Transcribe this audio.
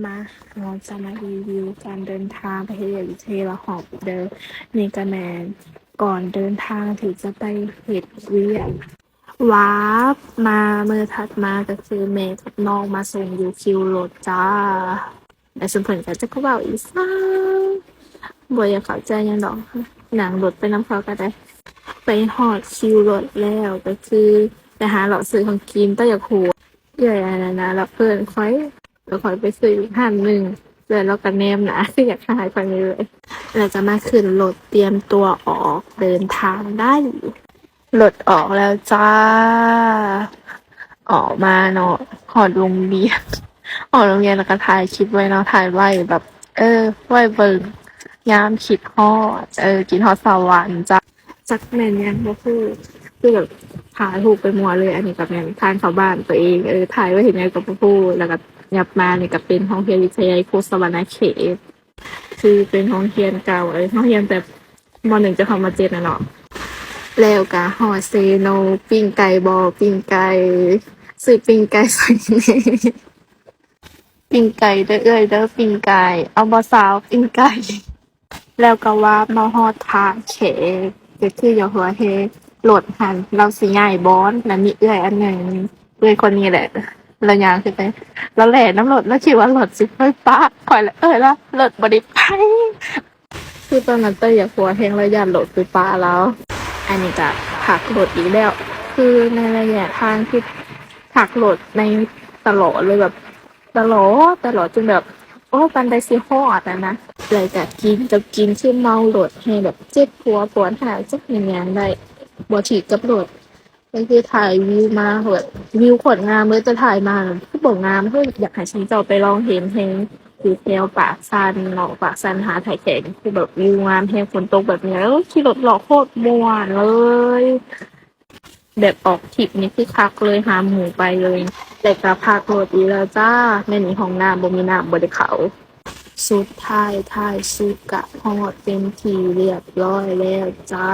ມາ ເຮົາຈະມາຣີວິວການເດີນທາງໄປເຮັດວຽກຢູ່ເທລະຮອບເດີ. ນີ້ກະແມ່ນກ່ອນເດີນທາງທີ່ຈະໄປເຮັດວຽກ. ວາບມາ ມື້ຖັດມາກະຄືແມ່ກັບນ້ອງມາສົ່ງຢູ່ຄິວລົດຈ້າ. ແລ້ວຊຸມເພິ່ນກະຈັກເວົ້າອີ່ສັງ ບໍ່ຢາກເຂົ້າໃຈຫຍັງດອກ, ນັ່ງລົດໄປນຳເຂົາກະໄດ້. ໄປຮອດຄິວລົດແລ້ວກະຄືໄປຫາເລາະຊື້ຂອງກິນ. ຕາຢາກຮູ້ ເອື້ອຍອັນນັ້ນນະ ລະເອີ້ນຂ້ອຍ ລະຂ້ອຍໄປຊື້ອີກຮ້ານໜຶ່ງ ແລ້ວລາວກະແນມໜ້າ ຄືຢາກຂາຍຂ້ອຍນີ້ເລີຍ. ແລ້ວກະມາຂຶ້ນລົດ ຕຽມຕົວອອກເດີນທາງໄດ້. ລົດອອກແລ້ວຈ້າ. ອອກມາເນາະ ຮອດໂຮງຮຽນ ຮອດໂຮງຮຽນແລ້ວກະຖ່າຍຄລິບໄວ້ເນາະ ຖ່າຍໄວ້ແບບ ເອີ ໄວ້ເບິ່ງຍາມຄິດຮອດ ເອີ ຄິດຮອດສະຫວັນຈ້າ. ຈັກແມ່ນຫຍັງບໍ່ຮູ້ ຄືແບບຖ່າຍຮູບໄປໝົດເລີຍ. ອັນນີ້ກະແມ່ນທາງເຂົ້າບ້ານຕົວເອງ ເອີ ຖ່າຍໄວ້ເຮັດຫຍັງກະບໍ່ຮູ້. ແລ້ວກະຫຍັບມານີ້ກະເປັນໂຮງຮຽນວິທະຍາໄລຄູສະຫວັນນະເຂດ ຄືເປັນໂຮງຮຽນເກົ່າ ເອີ ເຮົາຮຽນແຕ່ ມໍໜຶ່ງ ຈົນຮອດ ມໍເຈັດ ນະເນາະ. ແລ້ວກະຮອດເຊໂນ ປີ້ງໄກ່ບໍ່ ປີ້ງໄກ່ ຊື້ປີ້ງໄກ່ໃສ່ແດ່ ປີ້ງໄກ່ເດີເອື້ອຍເດີ ປີ້ງໄກ່ ເອົາບໍ່ສາວ ປີ້ງໄກ່. ແລ້ວກະວາບມາຮອດທ່າແຂກ ກະຄືຢາກຫົວແຮງ ລົດຫັ້ນລາວຊິຍ້າຍບ່ອນ ລະມີເອື້ອຍອັນໜຶ່ງ ເອື້ອຍຄົນນີ້ແຫຼະ ລາວຍ່າງຂຶ້ນໄປ ລາວແລ່ນຳລົດ ລາວຄິດວ່າລົດຊິໄປປະຂ້ອຍ ລະເອື້ອຍລະ ລົດບໍ່ໄດ້ໄປ. ຄືຕອນນັ້ນເຕົ້ຍຢາກຫົວແຮງ ລະຢ້ານລົດໄປປະລາວ. ອັນນີ້ກະພັກລົດອີກແລ້ວ ຄືໃນໄລຍະທາງທີ່ພັກລົດໃນຕະຫຼອດເລີຍ ແບບຕະຫຼອດ ຕະຫຼອດ ຈົນແບບ ໂອ້ ປານໃດຊິຮອດຫັ້ນນະ. ແລ້ວກະກິນກັບກິນ ຄືເມົາລົດແຮງ ແບບເຈັບຫົວປວດຫາ ຈັກແມ່ນຫຍັງໄດ້ ບໍ່ຖືກກັບລົດ. ກະຄືຖ່າຍວິວມາ ແບບວິວໂຄດງາມເລີຍ ແຕ່ຖ່າຍມາຄືບໍ່ງາມ ຄືຢາກໃຫ້ຊຸມເຈົ້າໄປລອງເຫັນແຮງ ຢູ່ແຖວປາກຊັນເນາະ ປາກຊັນຫາທ່າແຂກ ຄືແບບວິວງາມແຮງ ຝົນຕົກແບບນີ້ ເອີ ຂີ່ລົດເລາະໂຄດມ່ວນເລີຍ. ແບບອອກທຣິບນີ້ຄືຄັກເລີຍ ຫາໝູ່ໄປເລີຍ. ແລ້ວກະພັກລົດອີກແລ້ວຈ້າ. ແມ່ນນີ້ຫ້ອງນ້ຳ ບໍ່ມີນ້ຳ ບໍ່ໄດ້ເຂົ້າ. ສຸດທ້າຍທ້າຍສຸດກະຮອດເປັນທີ່ລຽບຮ້ອຍແລ້ວຈ້າ.